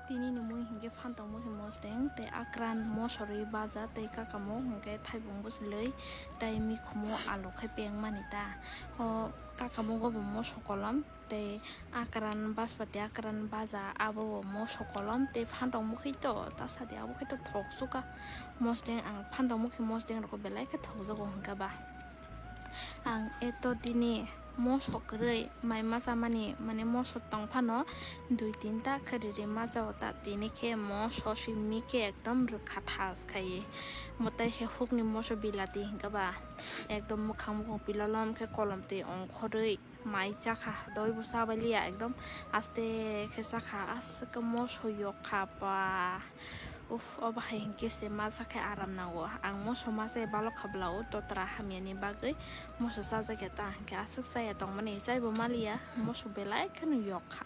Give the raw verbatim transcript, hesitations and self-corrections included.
Tini ni mui hinkhe phantok mukhi mosdeng tei akran mosorwi baja tei kakamuk hinkhe thaibung bwswlwi tei mikhumu alu khai pengmani ta. O kakamugo bo moso kolom tei akran baspati akran baja abo bo moso kolom tei phantok mukhi to ta sadi abo khe to thok suka mosdeng ang phantok mukhi mosdeng rokbo belai khe thokjago hinkhe ba. Ang eto tini moso kwrwi mai machamani, mane moso tong phano dui tinta khe riri machao ta, tini khe moso simi khe ekdom rwkha thas khai. Mwtai khe hukni moso bilati hinkhe ba ekdom mwkhang mukhung pilolom khe kolom twi ongkhorwi mai chakha, doi bo chabailiya ekdom aste khe chakha, aswk khe moso yokha ba. Uff, o bahai hinkhe se ma cha khe aram nango. Ang moso ma chai balok kha bla o totra hamyani bagwi moso chajakya ta hinkhe aswk chaya tongmani chaibo maliya moso belai kheno yok kha.